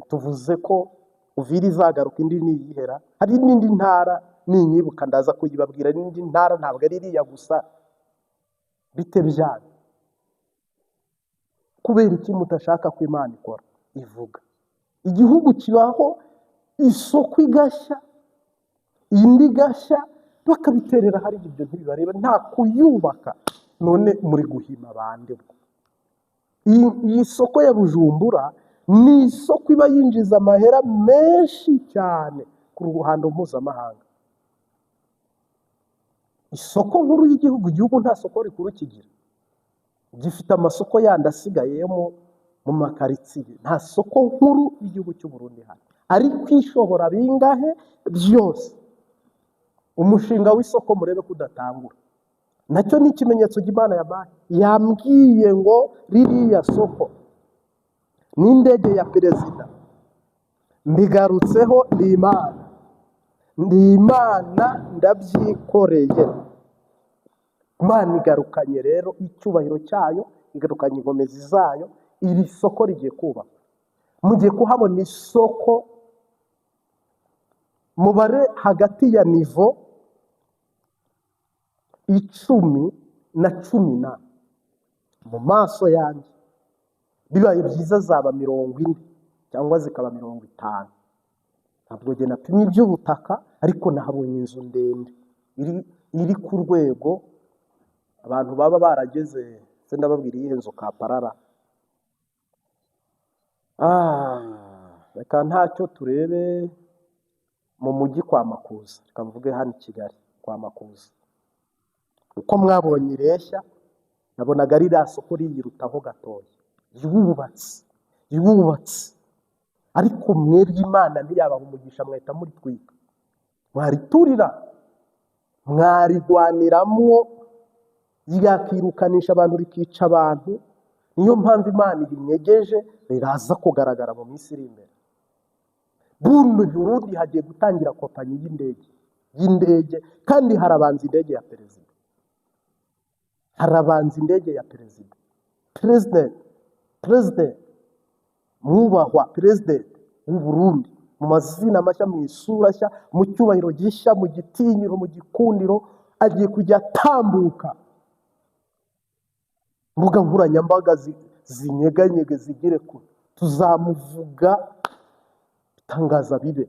tuvuze ko Uvira izagaruka, indi niyihera. Hari n'indi ntara, ninyibuka ndaza kuyibabwira, n'indi ntara, ntabwo ari iriya gusa. Bite byanyu? Kubera iki mudashaka ko Imana ikora, ivuga? Igihugu kibaho, isoko igashya, indi igashya, bakabiterera hariya, ibyo ntibibareba, nta kuyubaka. None muri guhima bande bwo? Iyi soko ya Bujumbura ni isoko iba yinjiza amahera menshi cyane ku ruhando mpuzamahanga. Isoko nkuru y'igihugu, igihugu nta soko rikuru kigira, gifite amasoko yandi asigaye yo mu makaritsiye. Nta soko nkuru y'igihugu cy'u Burundi hano, ariko ishobora bingahe byose. Umushinga w'isoko murebe ko udatangura, nacyo ni ikimenyetso cy'Imana yabaye. Yambwiye ngo ririya soko n'indege ya perezida, mbigarutseho, ni Imana, ndi Imana, ndabyikoreye. Imana igarukanye rero icyubahiro cyayo, igarukanye inkomezi zayo. Iri soko rigiye kubakwa, mugiye kuhabona isoko mubare hagati ya niveau 10 na 10 na mu maso yanjye. Bibaye byiza zaba 40 cyangwa zikaba 50. Ntabwo njye napimye iby'ubutaka, ariko nahabonye inzu ndende iri ku rwego abantu baba barageze. Se ndababwira iyihe nzu kaparara? Reka ntacyo, turebe mu mujyi kwa Makuza. Reka mvuge hano i Kigali kwa Makuza, uko mwabonye ireshya, nabonaga ririya soko riyirutaho gatoya. Yubatse, yubatse, ariko mwebwe Imana ntiyabaha umugisha, mwahita muritwika, mwariturira, mwarigwaniramwo, ryakirukanisha abantu, rikica abantu. Niyo mpamvu Imana irinyegeje, riraza kugaragara mu minsi iri imbere. Buno Burundi hagiye gutangira compagnie y'indege, kandi harabanza indege ya perezida, harabanza indege ya perezida. Perezida mwubahwa, perezida w'u Burundi, mu mazina mashya, mu isura nshya, mu cyubahiro gishya, mu gitinyiro, mu gikundiro, agiye kujya atambuka, imbuga nkoranyambaga zinyeganyege, zigere kure. Tuzamuvuga, itangaza bibe,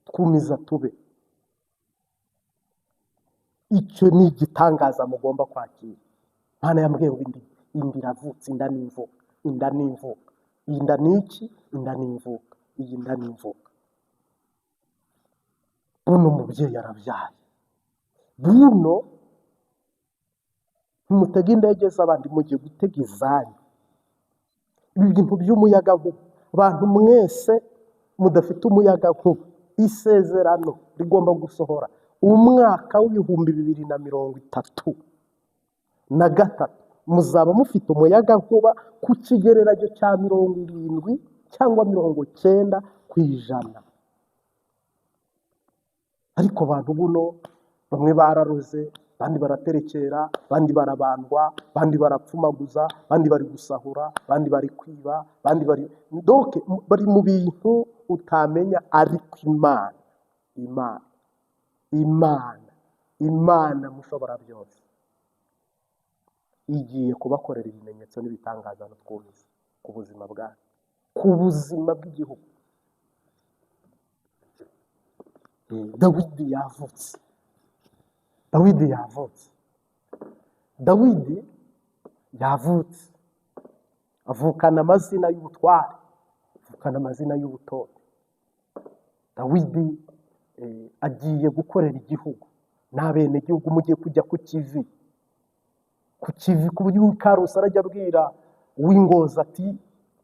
twumiza tube. Icyo ni igitangaza mugomba kwakira. Imana yambwiye ngo inda iravutse, inda n'imvuka, inda n'imvuka. Iyi nda ni iki? Inda n'imvuka, iyi nda n'imvuka. Buno umubyeyi arabyaye. Buno ntimutege indege z'abandi, mugiye gutega izanyu. Ibi bintu by'umuyagankuba, abantu mwese mudafite umuyagankuba, isezerano rigomba gusohora umwaka w'2033, muzaba mufite umuyagankuba ku kigereranyo cya 70 cyangwa 90%. Ariko abantu buno bamwe bararoze, abandi baraterekera, abandi barabandwa, abandi barapfumaguza, abandi bari gusahura, abandi bari kwiba, abandi bari donc bari mu bintu utamenya. Ariko Imana, Imana, Imana, Imana mushobora byose igiye kubakorera ibimenyetso n'ibitangaza n'utwumiza ku buzima bwanyu, ku buzima bw'igihugu. Dawidi yavutse, Dawidi yavutse, Dawidi yavutse, avukana amazina y'ubutware, avukana amazina y'ubutore. Dawidi agiye gukorera igihugu n'abenegihugu. Mugiye kujya ku kivi, ku kivi, ku buryo uw'Ikarusi arajya abwira uw'Ingozi ati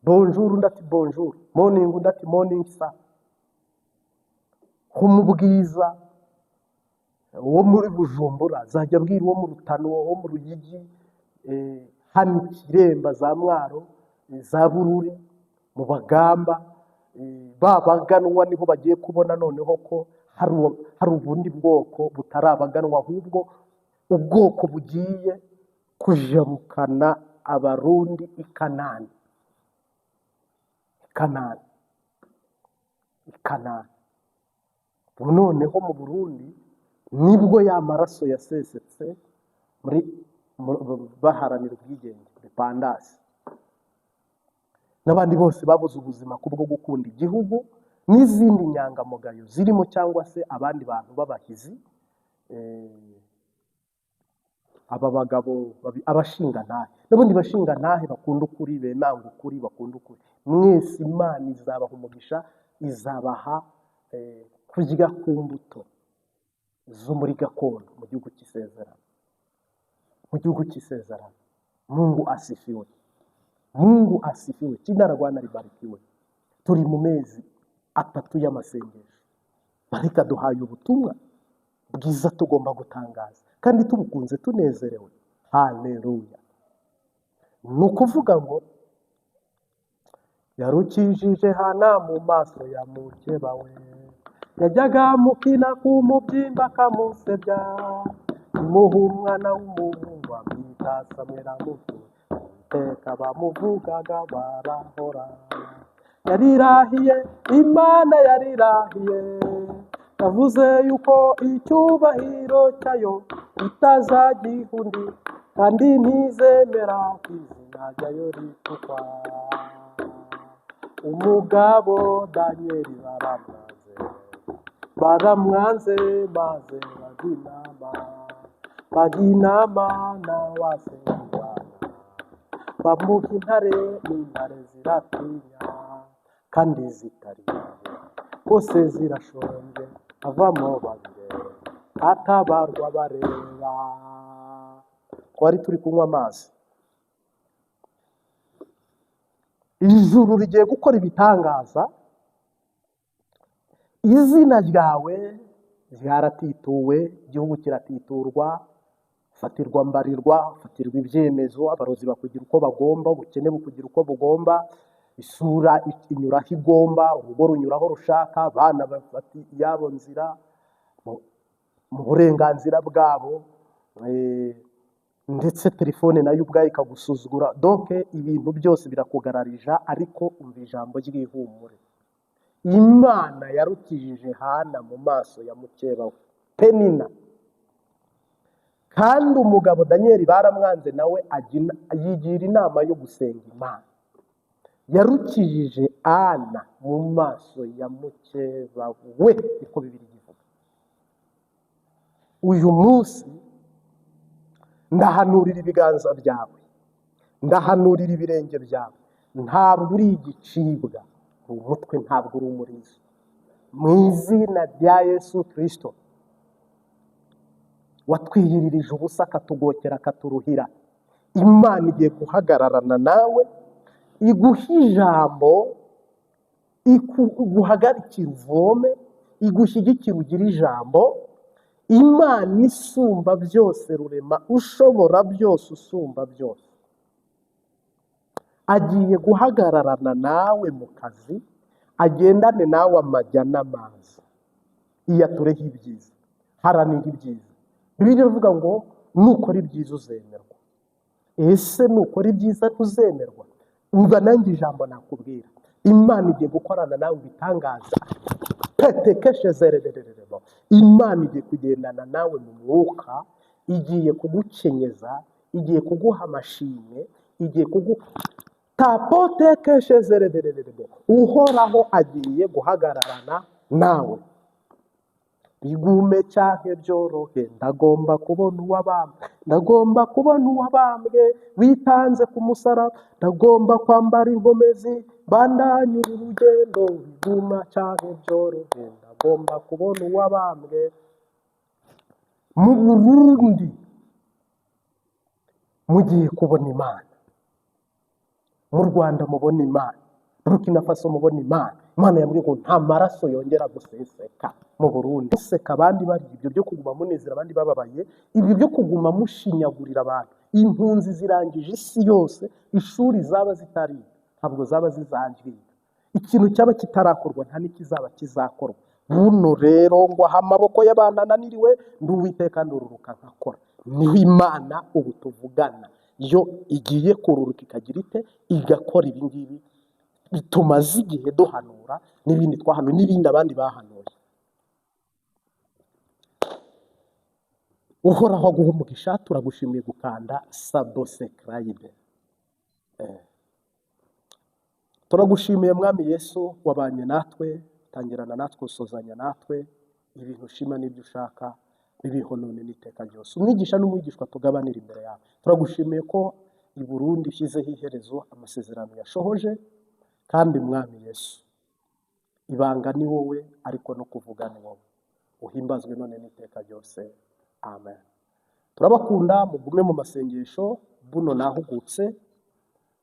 "Bonjour", undi ati "Bonjour", "Morning", undi ati "Morning sir". Nko mu Bwiza, uwo muri Bujumbura azajya abwira uwo mu Rutano, uwo mu Ruyigi, hano i Kiremba, za Mwaro, za Bururi, mu Bagamba, ba baganwa niho bagiye kubona noneho ko hari ubundi bwoko butari abaganwa, ahubwo ubwoko bugiye kujabukana Abarundi i Kanani, i Kanani, i Kanani. Ubu noneho mu Burundi nibwo ya maraso yasesetse muri baharanira ubwigenge, indépendance, n'abandi bose babuze ubuzima kubwo gukunda igihugu, n'izindi nyangamugayo zirimo, cyangwa se abandi bantu b'abahizi, aba bagabo abashingantahe. N'abundi bashingantahe bakunda ukuri, bemanga ukuri, bakunda ukuri, mwese Imana izabaha umugisha, izabaha kurya ku mbuto zo muri gakondo mu gihugu cy'isezerano, mu gihugu cy'isezerano. Mungu asifiwe, Mungu asifiwe. Jina la Bwana libarikiwe. Turi mu mezi 3 y'amasengesho. Marika duhaye ubutumwa bwiza tugomba gutangaza kandi tubukunze tunezerewe. Haleluya. Ni ukuvuga ngo yarukijije Hana mu maso ya mukeba we, yajyaga amukina ku mubyimba akamusebya, imuha umwana w'umuhungu amwita Samweli amutuye, Uwiteka bamuvugaga barahora. Yarirahiye, Imana yarirahiye, yavuze yuko icyubahiro cyayo itazagiha undi, kandi ntizemera ko izina ryayo ritukwa. Umugabo Daniyeli baramwanze, baramwanze maze bajya inama, bajya inama na wasenga Imana, bamuha intare n'intare ziratinya kandi zitariye, bose zirashonje, avamo babiri atabarwa bareba. Twari turi kunywa amazi. Ijuru rigiye gukora ibitangaza, izina ryawe ryaratituwe, igihugu kiratiturwa, fatirwa mbarirwa, fatirwa ibyemezo, abarozi bakugira uko bagomba, ubukene bukugira uko bugomba, isura inyuraho igomba, urugo runyuraho rushaka, abana bafata iyabo nzira mu burenganzira bwabo, ndetse telefone nayo ubwayo ikagusuzugura. Donc ibintu byose birakugararija, ariko umva ijambo ry'ihumure. Imana yarukijije Hana mu maso ya mukeba we Penina, kandi umugabo Daniyeli baramwanze, nawe yigira inama yo gusenga Imana. Yarukijije Ana mu maso ya mukeba we, niko Bibiliya ivuga. Uyu munsi ndahanurira ibiganza byawe, ndahanurira ibirenge byawe, ntabwo uri igicibwa, uri umutwe, ntabwo uri umurizo. Mu izina rya Yesu Kristo watwiyiririje ubusa akatugokera akaturuhira, Imana igiye guhagararana nawe, iguha ijambo, iguhagarikira uvome, igushyigikira ugire ijambo. Imana isumba byose rurema, ushobora byose, usumba byose, agiye guhagararana nawe mu kazi, agendane nawe amajya n'amazi, iyatureho ibyiza, haranira ibyiza. Bibiliya ivuga ngo nukora ibyiza uzemerwa. Ese nukora ibyiza ntuzemerwa? Umva nanjye ijambo nakubwira, Imana igiye gukorana nawe ibitangaza. Petekeshezererererebo. Imana igiye kugendana nawe mu mwuka, igiye kugukenyeza, igiye kuguha amashimwe, igiye kuguha tapotekeshezererererebo. Uhoraho agiye guhagararana nawe. Bigume cyanke byorohe, ndagomba kubona uwabambwe, ndagomba kubona uwabambwe witanze ku musaraba, ndagomba kwambara inkomezi bandanyura urugendo. Biguma cyanke byorohe, ndagomba kubona uwabambwe. Mu Burundi mugiye kubona Imana, mu Rwanda mubona Imana, Burkina Faso mubona Imana. Imana yambwiye ngo nta maraso yongera guseseka mu Burundi. Museka abandi bari ibyo byo kuguma munezera abandi bababaye, ibyo byo kuguma mushinyagurira abantu. Impunzi zirangije isi yose, ishuri zaba zitariga ntabwo zaba zizangiga, ikintu cyaba kitarakorwa nta n'ikizaba kizakorwa. Buno rero ngo aha amaboko y'abantu ananiriwe, ndi Uwiteka ndururuka nkakora. Niho Imana ubu tuvugana yo igiye kururuka ikagira ite, igakora ibi ngibi bitumaze igihe duhanura, n'ibindi twahanuye, n'ibindi abandi bahanuye. Uhoraho aguha umugisha. Turagushimiye gukanda subscribe. Turagushimiye Mwami Yesu, wabanye natwe, tangirana natwe, usozanya natwe, ibintu ushima n'ibyo ushaka bibiho none n'iteka ryose. Umwigisha n'umwigishwa tugabanira imbere yawe. Turagushimiye ko I Burundi ishyizeho iherezo, amasezerano yashohoje. Kandi Mwami Yesu, ibanga ni wowe, ariko no kuvuga ni wowe. Uhimbazwe none n'iteka ryose, amen. Turabakunda, mugume mu masengesho. Buno nahugutse,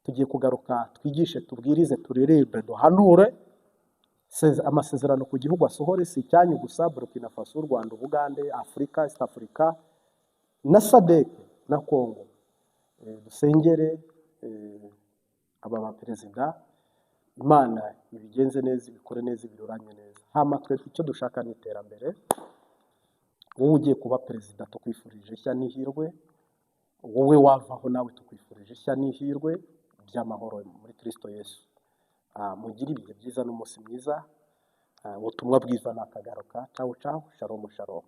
tugiye kugaruka twigishe, tubwirize, turirimbe, duhanure. Amasezerano ku gihugu asohore, si icyanyu gusa, Burkina Faso, u Rwanda, Ubugande, Afurika, East Africa na SADC na Congo. Dusengere aba baperezida, Imana ibigenze neza, ibikore neza, ibiruranye neza. Hama twe icyo dushaka ni iterambere. Wowe ugiye kuba perezida, tukwifurije ishya n'ihirwe. Wowe wavaho nawe, tukwifurije ishya n'ihirwe by'amahoro muri Kristo Yesu. Mugire ibihe byiza n'umunsi mwiza. Ubutumwa bwiza nakagaruka. Cawu cawu, shalom shalom.